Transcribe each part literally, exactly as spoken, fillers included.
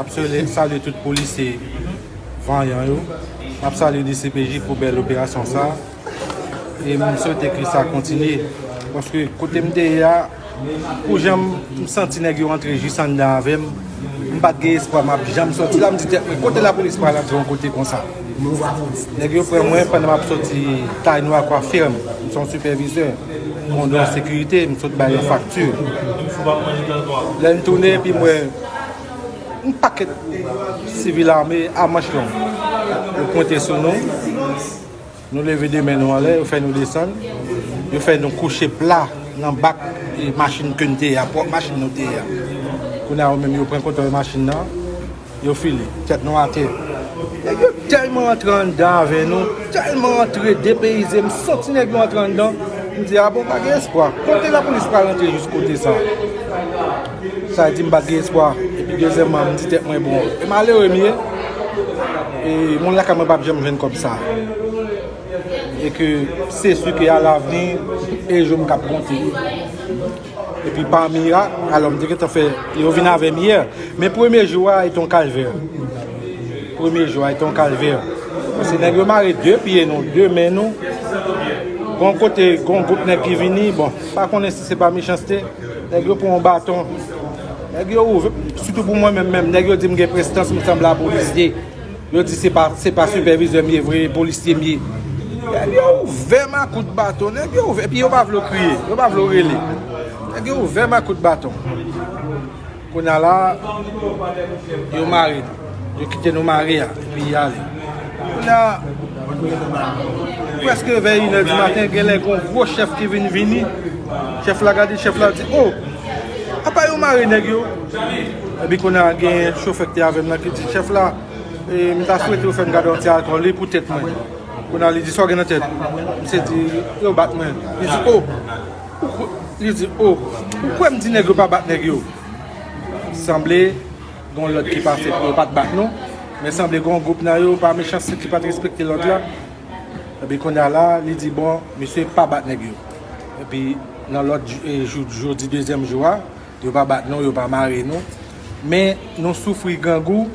M swete salye tout polisye vanyan yo. M ap salye D C P J pou bèl operasyon sa. E m swete ke sa kontinye. Paske kote m te ye a, pou jan m santi nèg yo antre jis anndan avè m, m pa t gen espwa m ap janm sòti la. M di tèt mwen, kote lapolis pral antre yon kote konsa? Nèg yo pran mwen pandan m ap sòti Taynwa Coiffure. M se yon sipèvizè. Kondò sekirite, m sot bay yon fakti. Lè n tounen, epi m wè yon pakèt sivil ame a manch long. Yo pwente sou nou. Nou leve de men nou anlè, yo fè nou desann. Yo fè nou kouche pla nan bak e machin ke n te ye a, pwòp machin nou te ye a. Kounye a, yo menm, yo pran kontwòl machin nan, yo file, tèt nou atè. Nèg yo tèlman antre anndan avè nou, tèlman antre depeyize, m santi nèg yo antre anndan. M di, a bon, pa gen espwa. Kote lapolis pral antre jis kote sa? Sa vle di m pa t gen espwa. Epi dezyèmman, m di tèt mwen, bon, e malere m ye. E moun lakay mwen p ap janm jwenn kòb sa. E ke se si ke alavni, e jou m k ap konte. Epi pa mirak, alò m te gentan fè, yo vin avè m yè. Men premye jou a, e te yon kalvè. Premye jou a, e te yon kalvè. Paske nèg yo mare de pye nou, de men nou. Gon kote, gon gwoup nèg ki vini, bon, pa konnen si se pa mechanste. Nèg yo pran yon baton. Nèg yo ouvè, sitou pou mwen menm, menm, nèg yo di m gen prestans, m sanble a polisye. Yo di se pa, se pa sipèvizè m ye vre, polisye m ye. Nèg yo ouvè m a kout baton, nèg yo ouvè, epi yo pa vle w kriye, yo pa vle w rele. Nèg yo ouvè m a kout baton. Kounye a la, yo mare n. Yo kite nou mare a, epi y ale. Kounye a, prèske vè inè di maten, genlè gon gwo chèf ki vin vini. Chèf la gade, chèf la di, o, apa yo mare nèg yo? Epi kounye a, gen chofè ki te avè m nan ki di, chèf la, e, m ta swete w fè m gade yon ti alkòl, wi, pou tèt mwen. Kounye a, li di, sa w gen nan tèt? Misye di, yo bat mwen. Li di, o, ou kwè, li di, o, ou kwè m di nèg yo pa bat nèg yo? Sanble gen yon lòd ki pase pou yo pa t bat nou, men sanble gen yon gwoup nan yo, pa mechanste, ki pa t respekte lòd la. Epi kounye a la, li di, bon, misye pa bat nèg yo. Epi nan lòt jou, e, jou, jodi dezyèm jou a, yo pa bat nou, yo pa mare nou. Men nou soufri grangou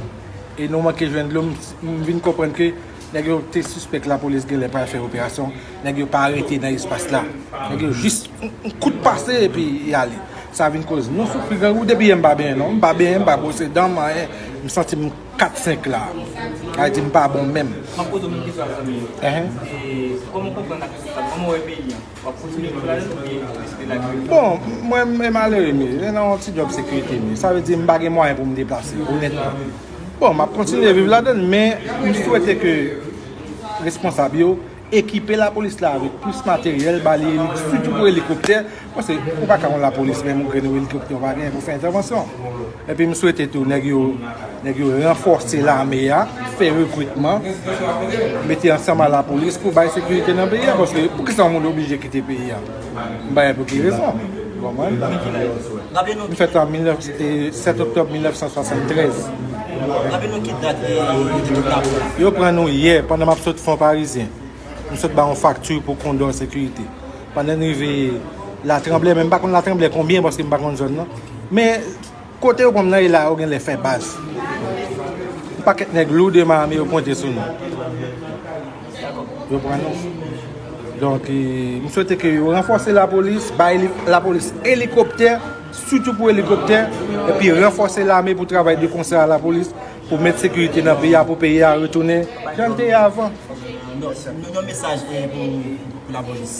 e nou manke jwenn dlo. M, m vin konprann ke nèg yo te sispèk lapolis genlè pral fè operasyon. Nèg yo pa rete nan espas la. Nèg yo jis yon, yon kout pase epi y ale. Sa vin koz nou soufri grangou. Depi yè m pa benyen non. M pa benyen, m pa bwose dan m, anyen. M santi m kat senk la. Sa vle di m pa bon menm. M ap poze w menm kesyon sa, zanmi yo. Enhen. E kòman w konprann ak responsab? Kòman w wè peyi a? W ap kontinye viv ladan l oubyen w deside lage? Bon, mwen, m malere, men se nan yon ti djòb sekirite, men sa vle di m pa gen mwayen pou m deplase, onètman. Bon, m ap kontinye viv ladan l, men m swete ke responsab yo ekipe lapolis la avèk plis materyèl, ba li, sitou pou elikoptè, paske ou pa ka yon lapolis, menm yon grenn elikoptè ou pa genyen pou fè entèvansyon. Epi m swete tou, nèg yo, nèg yo ranfòse lame a, fè rekritman, mete ansanm a lapolis pou bay sekirite nan peyi a, paske poukisa yon moun oblije kite peyi a? M pa wè pou ki rezon. Ou konprann? M fèt an mil nèf, e, sèt oktòb mil nèf san swasanntrèz. Raple nou ki dat, e, yo te kidnape w? Yo pran nou yè, pandan m ap sot Fon Parizyen. M sot ba yon fakti pou Kondò Sekirite. Pandan n rive Latranblè, men m pa konn Latranblè konbyen, paske m pa konn zòn nan. Men kote yo pran m nan, e la yo genlè fè baz. Yon pakèt nèg lou de ma ame yo pwente sou nou. Yo pran nou. Donk, e, m swete ke yo ranfòse lapolis, bay li, lapolis elikoptè, sitou pou elikoptè, epi ranfòse lame pou travay de konsè a lapolis, pou met sekirite nan peyi a, pou peyi a retounen jan l te ye avan. Non, non, non, mesaj, e, pou, pou lapolis.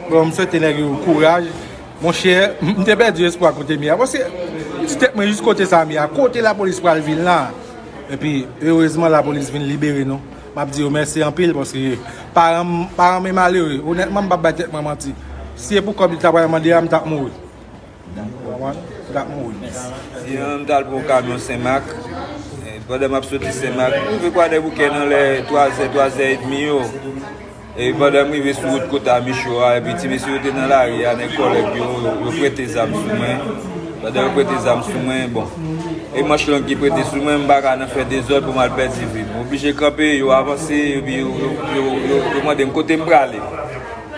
Bon, m swete nèg yo kouraj. Monchè, m te pèdi espwa kote m ye a. Paske m di tèt mwen jis kote sa m ye a. Kote lapolis pral vin la? Epi, erezman, lapolis vin libere nou. M ap di yo mèsi anpil paske paran m, paran m e malere. Onètman, m p ap bay tèt mwen manti. Si e pou kòb li ta pral mande a, m t ap mouri. Ou konprann? M t ap mouri. Mèsi. Jan m t al pran yon kamyon Senmak. E, pandan m ap soti Senmak, m rive Kwadèboukè nan lè twa zè, twa zè edmi yo. E pandan m rive sou wout Kota Micho a, epi ti mesye yo te nan lari a, nèg kòlèg yo, yo, yo prete zam sou mwen. Pandan yo prete zam sou mwen, bon. E manch long ki prete sou mwen, m pa ka nan fè dezòd pou m al pèdi vi m. M oblije kanpe, yo avanse, epi yo, yo, yo, yo, yo mande m kote m prale.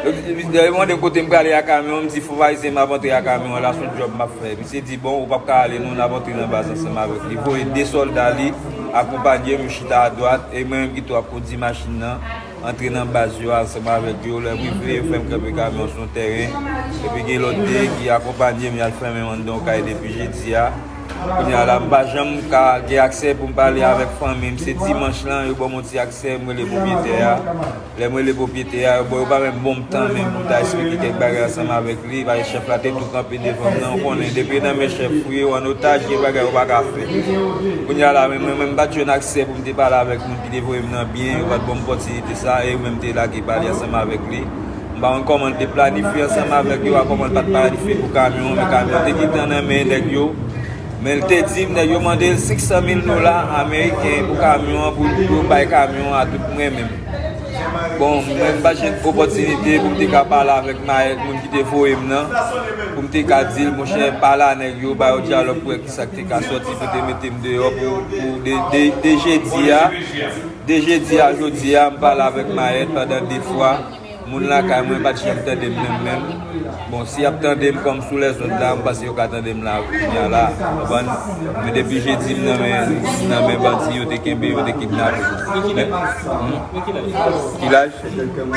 Yo di, yo mande m kote m prale a kamyon, m di fò Ayisyen m ap antre a kamyon an, la se yon djòb m ap fè. Misye di, bon, ou p ap ka ale non, n ap antre nan baz ansanm avèk li. Voye de sòlda li, akonpanye m, yo chita adwat, e mwen menm ki tou ap kondi machin nan, antre nan baz yo ansanm avèk yo. Lè m rive, yo fè m kanpe kamyon sou yon tèren, epi gen lòt de ki akonpanye m, y al fèmen m anndan yon kay depi jedi a. Kounye a la, m pa janm ka gen aksè pou m pale avèk fanmi m. Se dimanch lan, yo ban m yon ti aksè, m rele pwopyetè a. Lè m rele pwopyetè a, yo, bon, yo pa menm ban m tan menm pou m ta eksplike kèk bagay ansanm avèk li, paske chèf la te tou kanpe devan m nan, ou konnen, depi nan men chèf ou ye, ou an otaj, gen bagay ou pa ka fè. Kounye a la, men mwen, mwen, m pa t jwenn aksè pou m te pale avèk moun ki te voye m nan byen, yo pa t ban m opòtinite sa, e yo menm te lage pale ansanm avèk li. M pa konn kòman l te planifye ansanm avèk yo, a kòman l pa t planifye pou kamyon an, men kamyon an te gentan nan men nèg yo. Men l te di m, nèg yo mande l senk san mil dola ameriken pou kamyon an, pou, pou yo bay kamyon an a tout mwen menm. Bon, mwen m pa jwenn opòtinite pou m te ka pale avèk mayèt moun ki te voye m nan, pou m te ka di l, monchè, pale a nèg yo, ba yo dyalòg pou wè kisa k te ka sòti pou te mete m deyò pou, pou de, de, de jedi a. De jedi a jodi a, m pale avèk mayèt pandan de fwa. Moun lakay mwen pa t janm tande m menm menm. Bon, si y ap tande m kòm sou lèzond la, m panse yo ka tande m la kounye a la. Konprann? Men depi jedi m nan men, m nan men bandi, yo te kenbe, yo te kidnape. Ki laj?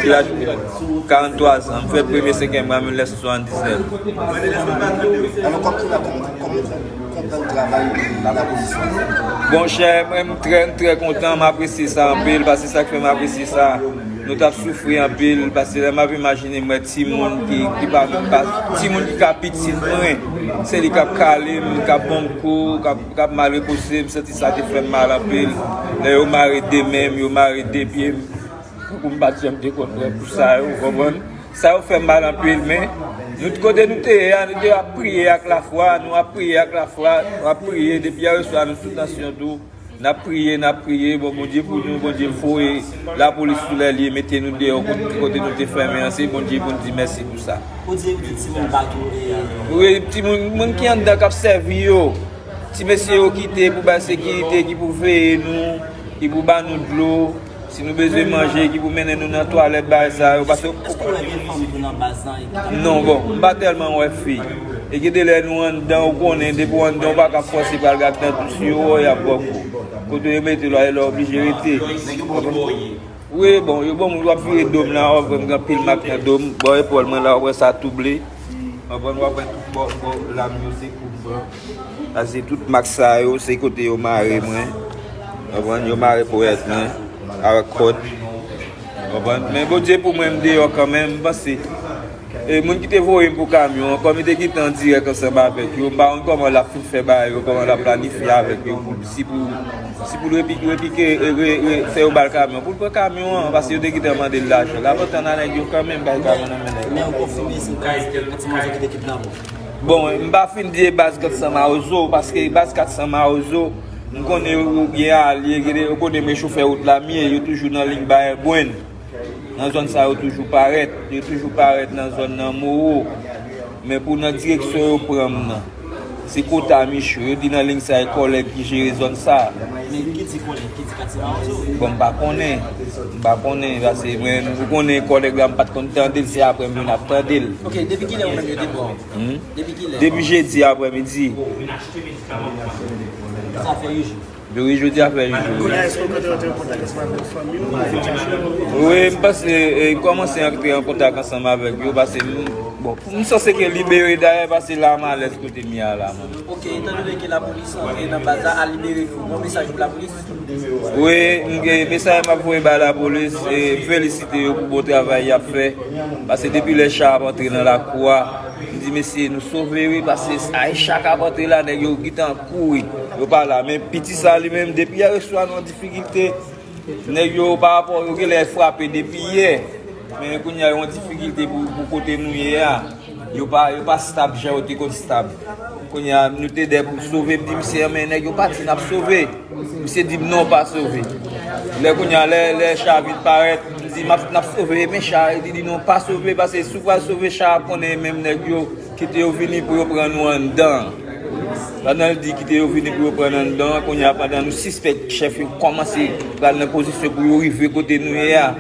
Ki laj? Karant twa zan. M fèt premye senkyèm mwa mil nèf san swasanndisnèf. Alò, kòm ki la, kòm, kòm, kòm konprann travay lapolis la? Bon, chè, mwen, m trè, m trè kontan, m apresye sa anpil, paske sa k fè m apresye sa, nou t ap soufri anpil, paske lè m ap imajine m wè timoun ki, ki pa, pa, timoun ki ka pitit mwen, se li k ap kale m, k ap ban m kou, k ap, k ap malrepose m, santi sa te fè m mal anpil. Lè yo mare de men m, yo mare de pye m, tankou m pa t janm te konn wè pou sa yo, ou konprann? Sa yo fè m mal anpil, men nou, kote nou te ye a, nou te ap priye ak lafwa, nou ap priye ak lafwa, nou ap priye, depi yè swa nou sou tansyon tou, n ap priye, n ap priye, bon, Bondye pou nou, Bondye voye lapolis sou lè l ye, mete nou deyò kote, kote nou te fèmen an, se Bondye pou n di mèsi pou sa. Ou di, ou di timoun pa tou e... Wi, timoun, moun ki anndan k ap sèvi yo, ti mesye yo kite pou bay sekirite, ki pou veye nou, ki pou ba nou dlo, si nou bezwen manje, ki pou mennen nou nan twalèt, bagay sa yo, paske... Èske w wè gen fanm tou nan baz lan e ki... Non, bon, m pa tèlman wè fi. E gen de lè nou anndan, ou konnen, depi w anndan, ou pa ka fòse pral gad nan dous yo, y ap ba w kou. Kote yo mete l, lè w oblije rete. Nèg yo ba w dlo? Wi, bon, yo ban m, w ap vire do m la, w ap wè m gen anpil mak nan do m. Bò epòl mwen la, w ap wè sa tou ble. W ap wè, w ap wè tout bò, bò lam yo se kout bran. Sa se tout mak sa yo, se kote yo mare mwen. Konprann? Yo mare ponyèt mwen avèk kòd. Konprann? Men Bondye pou mwen, m deyò kanmenm, m panse. E moun ki te voye m pou kamyon an, kòm li te gentan an dirèk ansanm avèk yo, m pa konn kòman l ap fin fè bagay yo, kòman l ap planifye avèk yo, pou, si pou, si pou l repi-, repike, e, re-, re-, fè yo ba l kamyon, pou l pran kamyon an, paske yo te gentan mande l lajan. L ap antann a nèg yo kanmenm, bay kamyon nan men nèg yo. Men ou konfime se baz Kat San Mawozo ki te kidnape w? Bon, m pa fin di e baz Kat San Mawozo, paske baz Kat San Mawozo, m konnen yo gen alye, gen de, yo konnen men chofè wout la m ye, yo toujou nan liy Bayè Bwenn. Nan zòn sa, yo toujou parèt, yo toujou parèt nan zòn nan Mowo. Men pou nan direksyon yo pran m nan, se Kota Micho, yo di nan liy sa, e kòlèg ki jere zòn sa. Men ki di kòlèg, ki di Kat San Mawozo? Bon, m pa konnen, m pa konnen, paske mwen, ou konnen kòlèg la, m pa t konn tande l, se apre m vin ap tande l. Ok, depi kilè ou menm yo te pran w? Hmm? Depi kilè? Depi jedi aprèmidi. Sa fè uit jou. Wi, jodi a fè uit jou. Kounye a, èske w kontre antre an kontak ansanm avèk fanmi w, avèk zanmi w? Wi, m panse, e, m kòmanse antre an kontak ansanm avèk yo, paske m, bon, m sanse ke libere dayè, paske la m alèz kote m ye a la, mwen. Ok, etan done ke lapolis antre nan baz la, al libere nou, yon mesaj pou lapolis? Wi, m gen mesaj m ap voye bay lapolis, e, felisite yo pou bon travay y ap fè, paske depi lè cha ap antre nan lakou a, m di, mesye, nou sove, wi, paske ay chak ap antre la, nèg yo gentan kouri. Yo pa la. Men piti sa li menm, depi yè swa, nou an difikilte. Nèg yo, pa rapò, yo genlè frape depi yè. Men kounye a, yo an difikilte pou, pou kote nou ye a. Yo pa, yo pa stab jan yo te konn stab. Kounye a, nou te dè pou sove, m di misye, men nèg yo pati, n ap sove. Misye di m non, pa sove. Lè kounye a, lè, lè cha vin parèt, m di, m ap, n ap sove, men cha, li di non, pa sove, paske si w pral sove cha, konnen menm nèg yo, kite yo vini pou yo pran nou anndan. Pandan l di kite yo vini pou yo pran n anndan, kounye a, pandan nou sispèk chèf yo kòmanse pral nan pozisyon pou yo rive kote nou ye a,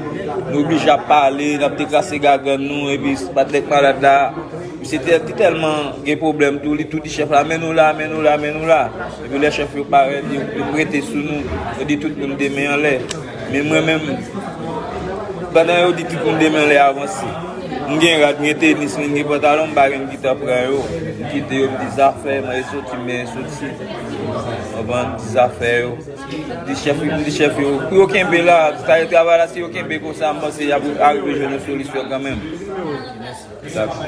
Nou oblije ap pale, n ap dekrase gagann nou, epi patnè k malad la, misye te, te tèlman gen pwoblèm tou, li tou di chèf la, "Men nou la, men nou la, men nou la." Epi lè chèf yo parèt, yo, yo prete sou nou, yo di tout moun de men anlè. Men mwen menm, pandan yo di tout moun de men anlè avanse, m gen rad, m gen tenis, m gen pantalon, m pa gen ki t ap pran yo. M kite yo, m di zafè, m resoti, m byen soti. Konprann? Di zafè yo. Di chèf, di chèf yo, pou yo kenbe la, sa yo travay la, si yo kenbe konsa, m panse y ap arive jwenn yon solisyon kanmenm. Dakò.